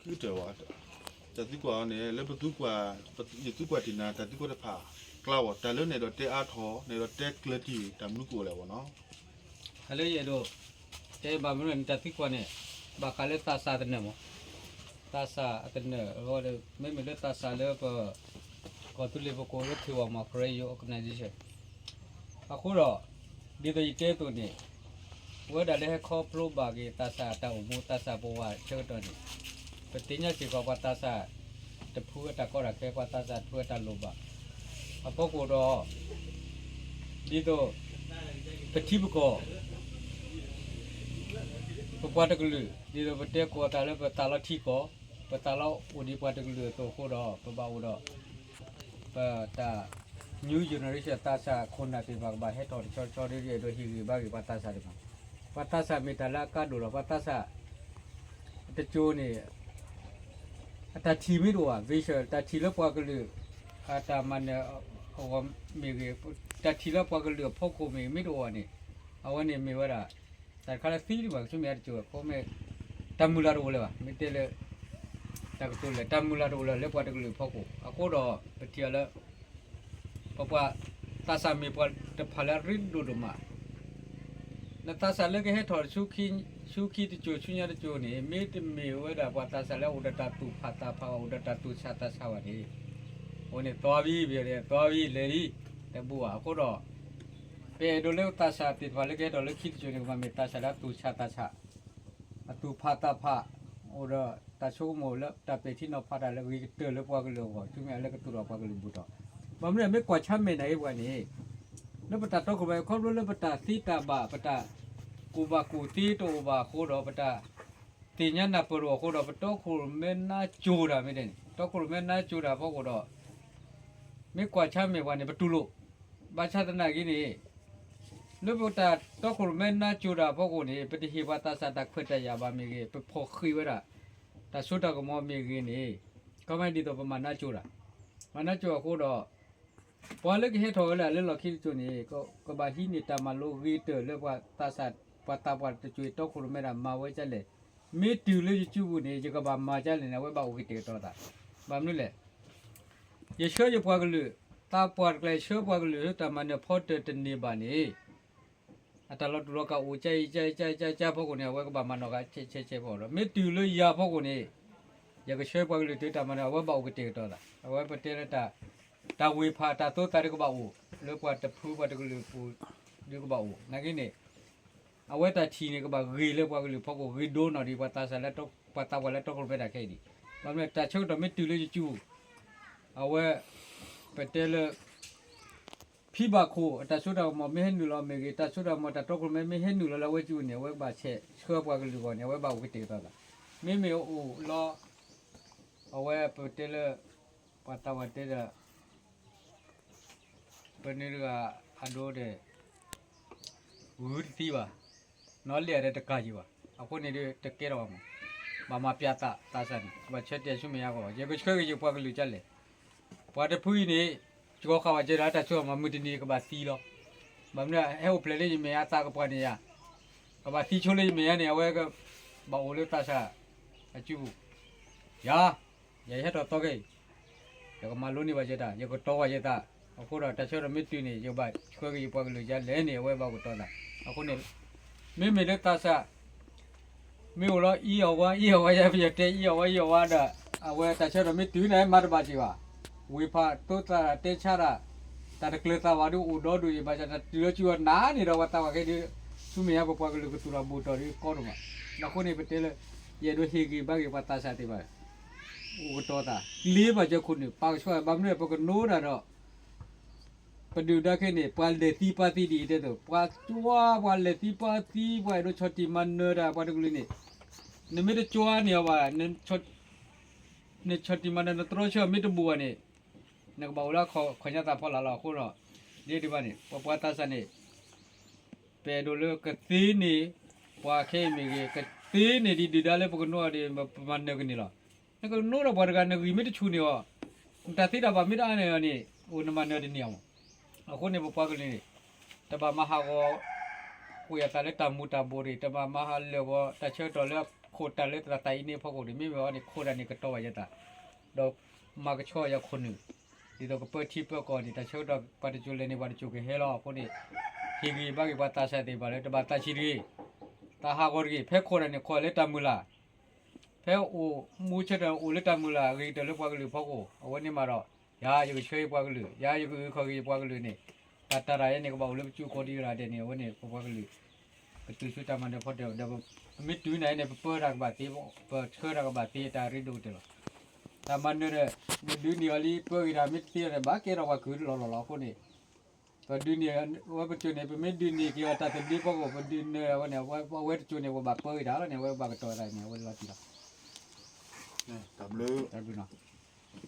သုတဝဲ တၢ်သံကွၢ်အီၤန့ၣ် လၢပသံကွၢ်, ယသံကွၢ်တ့ၢ်နၤ တၢ်သံကွၢ်တဖၣ် ကျါဝဲ တၢ်လၢနအဲၣ်ဒိးတဲအါထီၣ် နအဲၣ်ဒိးတဲကျၢၤတံၢ် တၢ်မနုၤကအိၣ်လဲၣ်ဝဲနီၤ. တၢ်လၢယအဲၣ်ဒိးတဲဘၣ်မနုၤန့ၣ် တၢ်သံကွၢ်န့ၣ် ဘၣ်ဃးလၢသးစၢ်သနၢၣ်မး, သးစၢ်အသနၢၣ်အဂီၢ်ဒီး မ့မ့ၢ်လၢသးစၢ်လၢပ ကီၢ်သူလ့ၤပကိးလၢ ထံဝါမး Karen Youth Organization အဃိဒီး ဒ်သိးယတဲအသိးန့ၣ် ပဝဲဒၣ်လၢဟဲခီဖျိဘၣ်က့ၤ သးစၢ်တၢ်အိၣ်မူ သးစၢ်ပဝးဆၢကတီၢ်န့ၣ် ပသ့ၣ်ညါစ့ၢ်ကီး ပှၤသးစၢ်တဖုအတၢ်ကီတၢ်ခဲ, ပှၤသးစၢ်တဖုအတၢ်လိၣ်ဘၣ်အဖီခိၣ်ဒီး ဒ်သိး ပထံပကီၢ် ပပှၤတကလုာ် ဒ်သိးပတဲကိးသးလၢ ပသးလီထံကီၢ်, ပသးလီအိၣ်ဒံးပှၤတကလုာ်အသိးအဃိဒီး ပဘၣ်အိၣ်ဒီး ပတၢ် new generation သးစၢ်ခိၣ်နၢ်သ့ၣ်တဖၣ် ကဘၣ်ဟဲထီၣ်တဆီတဆီဒီး အဲၣ်ဒိးဟ့ၣ်ဂံၢ်ဘါက့ၤပှၤသးစၢ်သ့ၣ်တဖၣ်. ပှၤသးစၢ်မ့ၢ်တၢ်လၢအကါဒိၣ်လီၤ. ပှၤသးစၢ်တစိၤန့ၣ် အတၢ်ထံၣ်မ့ၢ်တအိၣ်ဘၣ်, vision တၢ်ထံၣ်လၢပှၤကလုာ် အတၢ်မၤနၢၤအဂီၢ်မ့ၢ်ဂ့ၤ, တၢ်ထံၣ်လၢပှၤကလုာ်အဖီခိၣ်မ့ၢ်ဂ့ၤ မ့ၢ်တအိၣ်ဘၣ်န့ၣ် အဝဲန့ၣ်မ့ၢ်ဝဲဒၣ် တၢ်တခါလၢသံဒံးဘၣ် ကဆူမဲာ်ညါတစိၤ ခီမ့ၢ် တၢ်မုၢ်လၢ်တအိၣ်လၢၤဘၣ်. မ့ၢ်တဲလၢ တၢ်ကတိၤလဲၣ် တၢ်မုၢ်လၢ်တအိၣ်လၢၤလၢပှၤတကလုာ်အဖီခိၣ်. အဃိဒီး ပထံၣ်အီၤလၢ ပပှၤသးစၢ်မ့ၢ်ပှၤတဖၣ်လၢအရ့ဒိၣ်ဒိၣ်မး, နသးစၢ်လၢကဟဲထီၣ်ဆူခံတစိၤ ဆူညါတစိၤန့ၣ် မ့တမ့ၢ်ဝဲဒၣ်ပှၤသးစၢ်လၢအိၣ်ဒီးတၢ်သူၣ်ဖးသးဖးဘၣ် အိၣ်ဒီးတၢ်သူၣ်ဆးသးဆးဘၣ်န့ၣ် အဝဲန့ၣ်သီဝံၤ ပယီၤန့ၣ်သီဝံၤလဲၤလံ တဘူးဘၣ်. အဃိဒီး ပအဲၣ်ဒိးလၢသးစၢ်သ့ၣ်တဖၣ်လၢကဟဲထီၣ်လၢခံတစိၤန့ၣ် ကဘၣ်မ့ၢ်သးစၢ်လၢအသူၣ်ဆးသးဆး အသူၣ်ဖးသးဖး အိၣ်ဒီးတၢ်ဆိကမိၣ်လၢတၢ်ပဲာ်ထံနီၤဖးတၢ်လၢအဂ့ၤကတၢၢ်လၢပှၤကလုာ်အဂီၢ် ဆူမဲာ်ညါလၢကသူၣ်ထီၣ်ပှၤကလုာ်ဘူးထီၣ်. ဘၣ်မနုၤလဲၣ် မ့ၢ်ကွၢ်ဆါမဲာ်နၤအံၤပှၤန့ၣ် လၢပတၢ်တီခိၣ်ရိၣ်မဲ ခီဖျိလၢပတၢ်သ့တၢ်ဘၣ် ပတၢ်ကူၣ်ဘၣ်ကူၣ်သ့တအိၣ်ဘၣ်အဃိဒီး ပတၢ်သ့ၣ်ညါနၢ်ပၢၢ်တအိၣ်အဃိဒီး ပတီခိၣ်ရိၣ်မဲနါစိၤတၢ်မ့ၢ်တဲန့ၣ် တီခိၣ်ရိၣ်မဲနါစိၤတၢ်အဖီခိၣ်ဒီး မ့ၢ်ကွၢ်ဆါမဲာ်ပှၤန့ၣ် ပတူၢ်လိာ်. ဘၣ်ဆၣ်သနာ်က့န့ၣ် လၢပတၢ်တီခိၣ်ရိၣ်မဲနါစိၤတၢ်အဖီခိၣ်န့ၣ် ပတဟ့ၣ်ပှၤသးစၢ်တၢ်ခွဲးတၢ်ယာ်ဘၣ်မ့ၢ်ဂ့ၤ ပဖီၣ်ဃ့ၢ်ဝဲဒၣ် တၢ်စိတၢ်ကမီၤမ့ၢ်ဂ့ၤန့ၣ် ခီမ့ၢ်ဒ်သိးပမၤနါစိၤတၢ်, မၤနါစိၤအဃိဒီး ပှၤလၢကဟဲထီၣ်ဝဲဒၣ်လၢလီၢ်ခံတစိၤန့ၣ် ကဘၣ်ဟံးန့ၢ်တၢ်မၤလိဂ့ၤကတၢၢ်လၢပှၤသးစၢ် ပှၤသးပှၢ်တစိၤအံၤ တီခိၣ်ရိၣ်မဲဒၣ်မၤဝဲဒ်လဲၣ်, မ့ၢ်တုၤလၢယစုပူၤန့ၣ် ယကဘၣ်မၤဒ်လဲၣ်န့ၣ် အဝဲဘၣ်အိၣ်ကတဲာ်ကတီၤသး. ဘၣ်မနုၤလဲၣ် ယဆှၢယပှၤကလုာ် သးပှၢ်တကျါ ယဆှၢပှၤကလုာ်လၢတၢ်မၤနၢၤဖီတၢၣ်တန့ၢ်ဘၣ်န့ၣ် အတၢ်လီၤတူာ်လီၤကာ်အိၣ်ကၠါအံၤ ကၠါအံၤ ကၠါအံၤ ကၠါအံၤအဖီခိၣ်န့ၣ် အဝဲကဘၣ်မၤနီၣ်ဃာ်ဆဲးဆဲးဆဲးဖီခိၣ်ဒီး မ့ၢ်တုၤလၢယၤအဖီခိၣ်န့ၣ် ယကဆှၢပှၤကလုာ်တုၤတၢ်မၤနၢၤ အဝဲဘၣ်အိၣ်ကတဲာ်ကတီၤသး. အဝဲပတဲလၢ တၢ်ဝ့ၢ်ဖးတၢ်သိသးဒုးကဘၣ်အိၣ် လၢပှၤတဖုပှၤတကလုာ်ပူၤဒုးကဘၣ်အိၣ် နာ်က့န့ၣ် အဝဲတၢ်ထံၣ်န့ၣ် ကဘၣ်ဂ့ၤလၢပှၤကလုာ်ဖီခိၣ် ဂ့ၤဒိၣ်နီၢ်ဒံး ပှၤသးစၢ်လၢ ပှၤသးပှၢ်လၢတီခိၣ်ရိၣ်မဲတၢ်ခဲအံၤန့ၣ်. ဘၣ်မနုၤလဲၣ် တၢ်ဆၢကတီၢ်မ့ၢ်တုၤလၢယစုပူၤ အဝဲ ပတဲလၢ ဖံဘၣ်ခိၣ် အတၢ်စိတၢ်ကမီၤမ့ၢ်ဟဲနုာ်လီၤမ့ၢ်ဂ့ၤ တၢ်စိတၢ်ကမီၤ တၢ်တီခိၣ်ရိၣ်မဲမ့ၢ်ဟဲနုာ်လီၤလၢအဝဲစုပူၤန့ၣ် အဝဲကဘၣ်ဆဲးဆှၢပှၤကလုာ်အဂီၢ်န့ၣ် အဝဲဘၣ်အိၣ်ကတဲာ်ကတီၤသး. မ့မ့ၢ်အိၣ်လီၤ အဝဲပတဲလၢ ပှၤသးပှၢ်တဲဒီး ပန့ၣ်တဂၤအဒိဒီး ဂုာ်တသံဘၣ်, နီၣ်လဲၣ်ဒီးတကးယံၤဘၣ်. အဃိန့ၣ်ဒီးတကဲထီၣ်ဘၣ်မး, ဘၣ်မၤပျးသးသးစၢ်န့ၣ် ကဘၣ်ဆၢတဲာ်ဆူမဲာ်ညါအဂီၢ် ယကဆှၢက့ၤယပှၤကလုာ်ဒ်လဲၣ်. ပှၤတဖုအံၤန့ၣ် ကီဃာ်ဘၣ်ကဲဒီးတၢ်စိတၢ်ကမီၤ မုၢ်တနံၤကဘၣ်သံလီၤ. ဘၣ်မနုၤ ဟဲအိၣ်ဖျဲၣ်လၢယမဲာ်ညါသးကပှၢ်န့ၣ်ယၤ, ကဘၣ်သံဆိလၢယမဲာ်ညါန့ၣ် အဝဲကဘၣ်အိၣ်လၢသးစၢ်အစုပူၤ ယၤ ယဟဲထီၣ်သီခဲအံၤ ယကမၤလိန့ၢ်ဘၣ်ယဲတၢ် ယကတီၤဘၣ်ယဲသး. အဃိဒီးတၢ်ဆၢကတီၢ်မ့ၢ်တုၤန့ၣ် ယကဘၣ်ဆှၢက့ၤယပှၤကလုာ်ဒ်လဲၣ်န့ၣ် အဝဲဘၣ်အိၣ်ကတီၤသး. အဃိန့ၣ် မ့မ့ၢ်လၢသးစၢ် မ့ၢ်အိၣ်လီၤအံၤအဝဲအံၤအဝဲ ယပယီၤတဲ အံၤအဝဲအံၤအဝဲဒီး အဝဲတၢ်ဆၢကတီၢ်မ့ၢ်တုၤန့ၣ် မၤတဘၣ်စ့ၢ်ဘၣ်. ဝ့ၢ်ဖးသိသးတဲဆါတၢ် တၢ်တကျၢၤသးဘၣ်ဒီးအိၣ်ဒီဒူၣ်အံၤ ဘၣ်ဆၣ်တၢ်တုၤလီၤစုအီၤနၤန့ၣ်ဒီး ပှၤသးပှၢ်ခဲအံၤဒီး ဆူမဲာ်ညါပပှၤကလုာ်ကသူၣ်ထီၣ်ဘူးထီၣ်ဒီးကီဒိၣ်မး. အဃိန့ၣ် ပတဲလၢ ယအဲၣ်ဒိးဟ့ၣ်ဂံၢ်ဘါက့ၤပှၤသးစၢ်သ့ၣ်တဖၣ် အိၣ်ကတီၤသး လ့ဘၣ်ကဲခိၣ်နူာ် ပာ်ကဆှီ ဘၣ်မနုၤ ပကနိးတၢ်ဒီး ပဒုၣ်ဒါခဲအံၤန့ၣ် ပှၤလဲၤသံပှၤသံဒ်အံၤတဲသိး ပှၤကၠွါ ပှၤလဲၤသံပှၤသံ ပှၤအဲၣ်ဒိးဆီၣ်တံၢ်မၤနၢၤတၢ်ပှၤတကလုာ်န့ၣ် နမ့ၢ်တကၠွါန့ၢ်အီၤဘၣ် နဆီၣ်တံၢ်မၤနၢၤ နတြီဆၢမ့ၢ်တဘူးဘၣ်န့ၣ် နကဘၣ်အိၣ်လၢအခီၣ်ညါသးဖီလာ်လီၤ. အဃိဒီး ဒ်ဒံးဘၣ်န့ၣ် ပပှၤသးစၢ်န့ၣ် ပအဲၣ်ဒိးလၢကသ့န့ၢ် ပှၤခဲအံၤမ့ၢ်ဂ့ၤ ကသ့န့ၢ်ဒံးဒုၣ်ဒါလၢပကနိးအီၤဒီး ပမၤနၢၤကန့ၢ်လီၤ. နကနိးဒီးပှၤတဂၤ နဂံၢ်မ့ၢ်တဆူၣ်န့ၢ်အီၤ နတၢ်သ့တၢ်ဘၣ်မ့ၢ်တအါန့ၢ်အီၤန့ၣ် အိၣ်နမၤနၢၤတန့ၢ်အီၤမး. အဃိန့ၣ် ပပှၤကလုာ်န့ၣ် တဘၣ်မၤဟးဂီၤ ကွံာ်အသးလၢတၢ်မူၤတၢ်ဘှီးတဂ့ၤ, တဘၣ်မၤဟးလၢာ်ဂီၤတၢ်ဆၢကတီၢ်လၢ ခိၣ်တၢ်လၢတၢ်သးအံၤန့ၣ်အဖီခိၣ်န့ၣ် မ့မ့ၢ်အီၤန့ၣ် ခိၣ်တၢ်န့ၣ်ကတီၤဘၣ်ယသး, ဒီးမၤကဆှီယခိၣ်နူာ်, ဒ်သိးကပၢထံပၢကီၢ်န့ၣ် တၢ်ဆၢကတီၢ်ပှၤတစိၤလဲၤန့ၣ် ပှၤတစိၤကဟဲလီၤအဃိန့ၣ်, ဟ့ၣ်ဂံၢ်ဘါက့ၤပှၤသးစၢ်သ့ၣ်တဖၣ်လၢတဘၣ်သးဆံးတဂ့ၤ, တၢ်ဟးဂီၤတဂ့ၤ, ဖဲခိၣ်တၢ်န့ၣ်ခိၣ်လၢတၢ်မုၢ်လၢ်, ဖဲအိၣ်မူဆၢထၢၣ်အိၣ်လၢတၢ်မုၢ်လၢ် အဂ့ၤကတၢၢ်လၢပှၤကလုာ်အဖီခိၣ် အဝဲန့ၣ်မးဒီး, ယၤယကဆှၢယပှၤကလုာ် ယၤယကအုၣ်ခီၣ်က့ၤယပှၤကလုာ်န့ၣ်, တၢ်တၢ်တၢ်အံၤန့ၣ် ကဘၣ်အိၣ်လၢပစုကိးဒံးရၣ်ဒဲးန့ၣ် အဝဲန့ၣ် ပပှၤကလုာ် ကတုၤဆူတၢ်မၤနၢၤဖီတၢၣ်ဒီး ပမ့ၢ်တုၤန့ၣ်န့ၣ် ပပၢတၢ်ကဘၣ်သ့, ပဆှၢတၢ်ကဘၣ်သ့ တၢ်ရ့ဒိၣ်ကတၢၢ်လီၤ. တၢ်မၤနၢၤဒီး နဒုးန့ၢ်အီၤလံ ပၢဂ့ၤတၢ်မ့ၢ်တသ့ဒီး ဘၣ်ကဲထီၣ်ပှၤကုၢ်လီၤလီၤလီၤအဃိန့ၣ်, ပဒုးန့ၢ်ဝဲပစိၤန့ၣ် ပမ့ၢ်ဒုးန့ၢ်က့ၤအီၤတၢ်သဘျ့ဖီခိၣ် ပဒုးနၢၤဝဲန့ၣ် အဝဲတစိၤန့ၣ် ပဘၣ်ပၢဂ့ၤတၢ်လီၤန့ၣ် အဝဲဘၣ်ကတီၤတၢ်န့ၣ် အဝဲလီၤတံၢ်လီၤ. တၢ်ဘျုး